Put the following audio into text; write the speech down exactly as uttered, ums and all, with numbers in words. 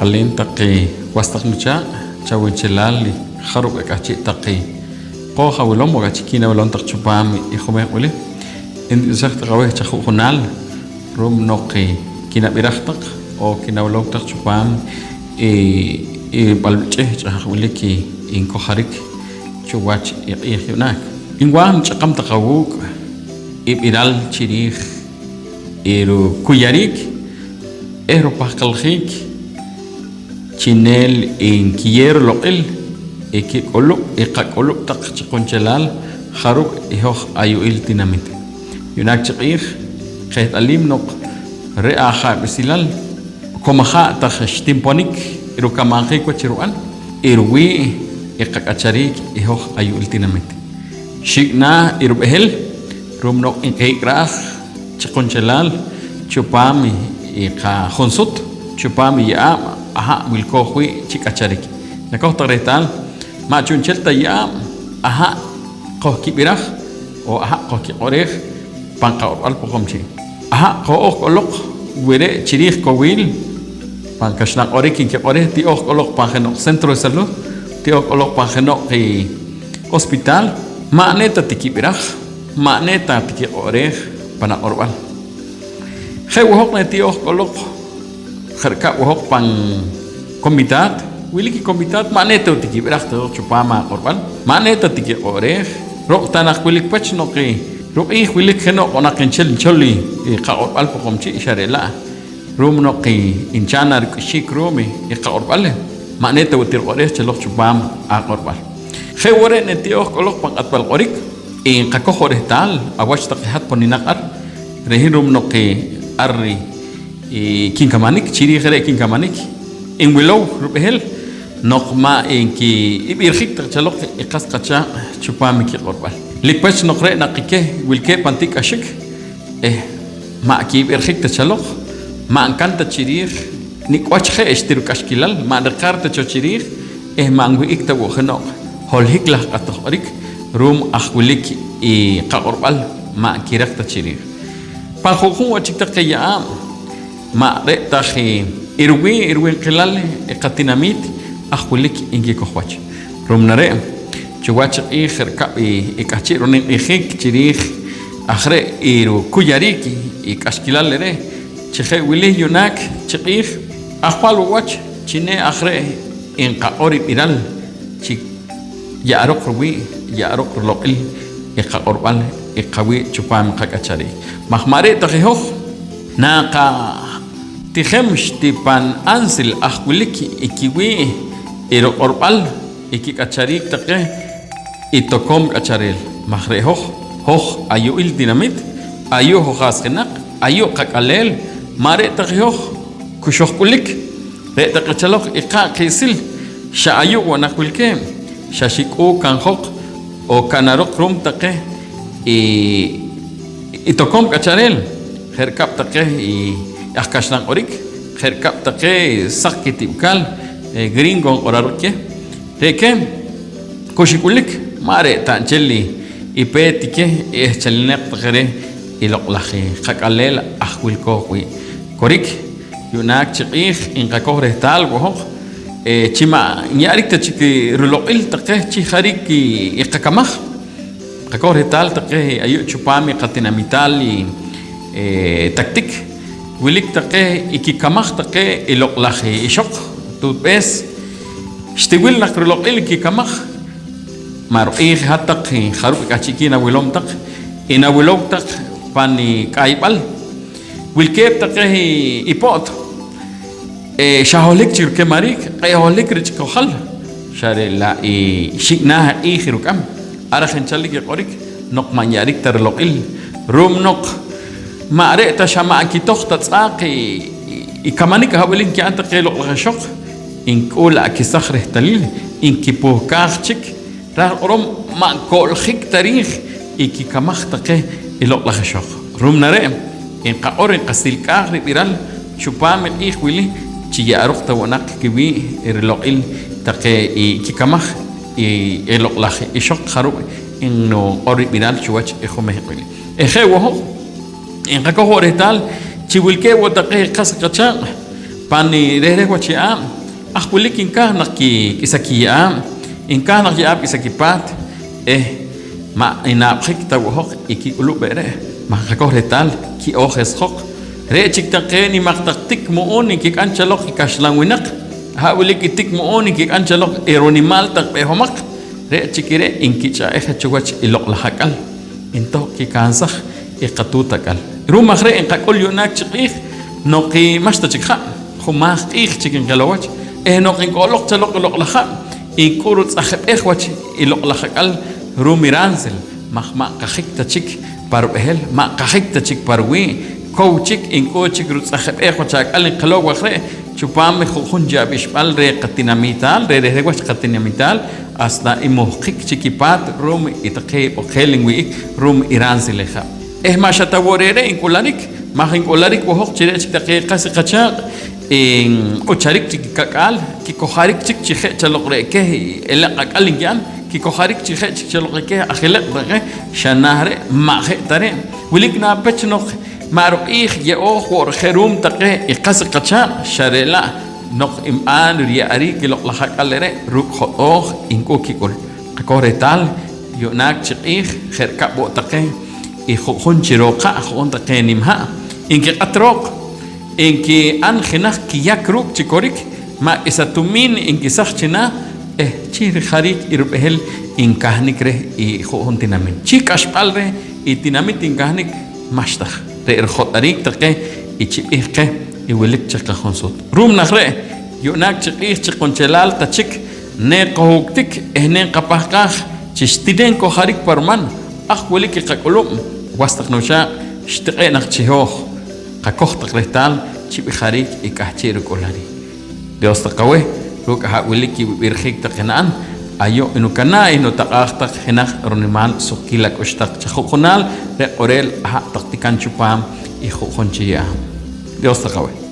Aleen taqe was taq nuchaaq', chawunchelaal i jarub' k'ahchi' taqe qooj awilom, o k'ahchi' kiin awilom taq chupaam i jumehq' wili, ntioxej taq aweh chaju'junaal ru'um noq kinab'iraj taq o kinawilom taq chupaam i, i b'alb'ch'ihch' haj wilik i nkojarik chuwach i q'iij yu'naak. Nwaaj nich'aqam taq awuuk' i b'iral chiriij i rukuyariik eh rupahqaljiik chi neel nkiyeew riloq'il i kik'ulub', i qak'ulub' taq chi qunchelaal jarub' i hoj ayu'il tinamit. Yu'naak chi q'iij qeht'aliim noq re' ajaab'isilal ku maja' ta xtinponik rukamanjiik wach rub'an i ruwii' i qak'achariik i hoj ayu'il tinamit. Xiik' naah i rub'ehel ru'um noq nqihik' raaj chi qunchelaal chupaam i qajunsut, chupaam i ye'aab' aha' wilkooj wii' chi k'acharik. Nakoj taq rehtaal, ma' chu'nchel ta ye'aab' aha' qojkib'iraj o aha' qojkiq'o'reej pan qaq'orb'al Poqomchi'. Aha' qo'ooj k'oloq wi re' chiriij kowiil pan kaxlan q'orik nkiq'or reh, ti'ooj k'oloq pan jeno'q centro de salud, ti'ooj k'oloq pan jeno'q i hospital, ma' ne ta tikib'iraj, ma' ne ta tikiq'o'reej pan aq'orb'al. Je' wo' hoq neti'ooj k'oloq je' rikab' wo' hoq pan comitat, wilik i comitat ma' ne ta wo' tikib'iraj ta chupaam aq'orb'al, ma' ne ta tikiq'o'reej. Roq' ta naq wilik pech noq i ruq'iij wilik jeno'q oq naq nchel nchol i, i qaq'orb'al Poqomchi', xa re' la' ru'um noq i, ncha'n na ruk'ixik ru'um i, i qaq'orb'al, ma' ne ta wo' tiriq'o'reej chaloq chupaam aq'orb'al. Je' wo' re' neti'ooj k'oloq pan q'atb'al q'orik, nqakoj wo' rehtaal awach taq i hat poninaq ar, re' hin ru'um noq i ar i, i kinkamanik, chiriij re' kinkamanik, nwilow rub'ehel noq ma' nkib'irjik ta chaloq i qas qachaaq' chupaam i kiq'orb'al. Lik pech noq re' naq i keh wilkeeb' pan ti'k'axik eh ma' kib'irjik ta chaloq, ma' nka'n ta chiriij nik' wach je' xti ruk'axkilal, ma' nriqar ta cho chiriij eh ma' nwih'ik ta wo' jeno'q holohik laj q'atoj q'orik ru'um aj wilik i qaq'orb'al ma' nkiraq ta chiriij. Pan ju'jun wo' chik taqe ye'aab' ma' re' ta je i ruwii' i ruwinqilal i qatinamiit aj wilik nkikoj wach. Ru'um na re', chuwach i q'iij je' rikab' i, i k'ahchi' runimq'ijiik chiriij aj re' i rukuyariik i k'axkilal re're', chi je' wili yu'naak chi q'iij, ajwal wo' wach chi ne aj re' nqaq'or rib'iral chi ye'aroq ruwii', ye'aroq riloq'il i qaq'orb'al i qawii' chupaam i qak'achariik. Maj ma' re' ta je hoj naqatijem xti pan ansil aj wilik i kiwii' i riq'orb'al i kik'achariik taqe i tokoom k'achareel, maj re' hoj, hoj ayu'il tinamit, ayu' hoj asjinaq, ayu' qak'aleel, ma' re' ta je hoj ku xojk'ulik. Re' taqe chaloq i qa' qi'sil xa ayu' wo' naq wilkeeb', xa xik'uu kanjoq o kanaroq ru'um taqe i, i tokoom k'achareel, je' rikab' taqe i aj kaxlan q'orik, je' rikab' taqe saq kitib'kaal, eh, gringo nq'orarik keh. Re' keh ku xik'ulik, ma' re' ta nchel i, i peet i keh i ehchalinaq taqe reh i loq'laj i qak'aleel aj wilkooj wii'. Korik, yu'naak chi q'iij nqakoj rehtaal wo' hoj, eh, chi ma' nye'arik ta chik riloq'il taqe chi jariik i, i qakamaj. Qakoj rehtaal taqe ayu' chupaam i qatinamitaal i, eh, Tactic, wilik taqe i kikamaj taqe i loq'laj ixoq tuutb'ees. Xtiwil naq riloq'il i kikamaj, ma' ruq'iij i hat taq i jarub' i k'ahchi' kiin awilom taq, i nawilow taq pan i k'ayb'al. Wilkeeb' taqe i, i po't, eh, xa holohik chik rukemarik, q'e' holohik rich'ikojal, xa re' la' i xik' naah i q'iij i ruk'am. Ar aj nchalik i q'orik noq ma' nye'arik ta riloq'il, ru'um noq ma' re' ta xa ma' nkitoj ta tz'aaq i, i, i kamanik aha' wilik nki'an taqe loq'laj ixoq, nk'uu la' kisaj rehtalil, nkipuhkaaj chik. Raaj riq'orom, ma' nko'ljik ta riij i kikamaj taqe i loq'laj ixoq. Ru'um na re', nqaq'or nqasilk'aaj rib'iral chupaam i q'iij wili chi ye'aroq ta wo' naq kiwii' riloq'il taqe i kikamaj i, i loq'laj ixoq jarub' nq'or rib'iral chuwach i jumehq' wili. Eh je' wo' hoj, nqakoj wo' rehtaal chi wilkeeb' wo' taqe qas qachaaq' Pan i reh reh wach ye'aab', aj wilik nkaaj naq kik'isa kiye'aab', nkaaj naq ye'aab' k'isa kipaat eh ma' inaab'jik ta wo' hoq i kik'ulub' re're' maj nqakoj rehtaal ki'ooj esjoq. Re' chik taqe nimaq taq tik mu'uun nkik'am chaloq i kaxlan winaq, aha' wilik i tik mu'uun nkik'am chaloq i runimaal taq b'ehomaq, re' chik i re' nkich'a'ej cho wach i loq'laj ak'al, ntohq' kikansaj i qatuut ak'al. Ru'um aj re' nqak'ul yu'naak chi q'iij noq i ma'xta chik jab', jumaj q'iij chik nqilow wach eh noq nk'oloq chaloq i loq'laj jab' nk'u' rutz'ajib'ej wach i loq'laj ak'al ru'um i ransel maj ma' nqajik ta chik pa rub'ehel, ma' nqajik ta chik pa ruwii', kow chik nk'u' chik rutz'ajib'ej wach ak'al nqilow aj re' chupaam i ju'jun chi ab'ixb'al reh qatinamitaal, reh reh wach qatinamitaal, hasta i mohqik chik kipaat ru'um i taqe b'oqel nwih'ik ru'um i ransel i jab'. Eh ma' xa ta wo' re're' nk'ularik, maj nk'ularik wo' hoq chi re' chik taqe qas i qachaaq' nq'ucharik chik kikak'aal, kikojarik chik chi je' chaloq re' keh i eleq' ak'al nki'an, kikojarik chi je' chik chaloq i keh aj eleq' taqe, xa naah re' ma' je' ta re'. Wilik na pech noq ma' ruq'iij ye'ooj wo' rije' ru'um taqe i qas i qachaaq', xa re' la' noq nb'aan riye'ariik i loq'laj ak'al re're' ruuk' jot'ooj nk'u' kik'ul. Qakoj rehtaal yu'naak chi q'iij je' rikab' wo' taqe i ju'jun chi rooq ha', ju'jun taqe nim ha' nkiq'at rooq, nki'an jenaj kiyak ruuk' chi korik, ma' k'isa tumiin nkesaj chinaah eh chi rijariik i rub'ehel nkahnik reh i ju'jun tinamit, chi k'axb'al reh i tinamit nkahnik ma'xtaj re' rijot'ariik taqe i chib'ih qeh i wilik chi qajunsuut. Ru'um naj re', yu'naak chi q'iij chi qunchelal ta chik ne qohuktik eh ne nqapahqaaj chi xti ne nkojarik pa ruman aj wilik i qak'ulub', was taq nuchaaq' xtiq'e' naq chihooj, qakoj taq rehtaal chi b'ijariik i k'ahchi' ruk'ulariik. Dios taq aweh, ruuk' aha' wilik i b'irjik taq i na'an, ayu' i nukanaa' i nutaq'aaj taq jenaj runimaal suqkiil ak'ux taq chi ju'junaal re' q'orel aha' taq tikan chupaam i ju'jun chi ye'aab'. Dios taq aweh.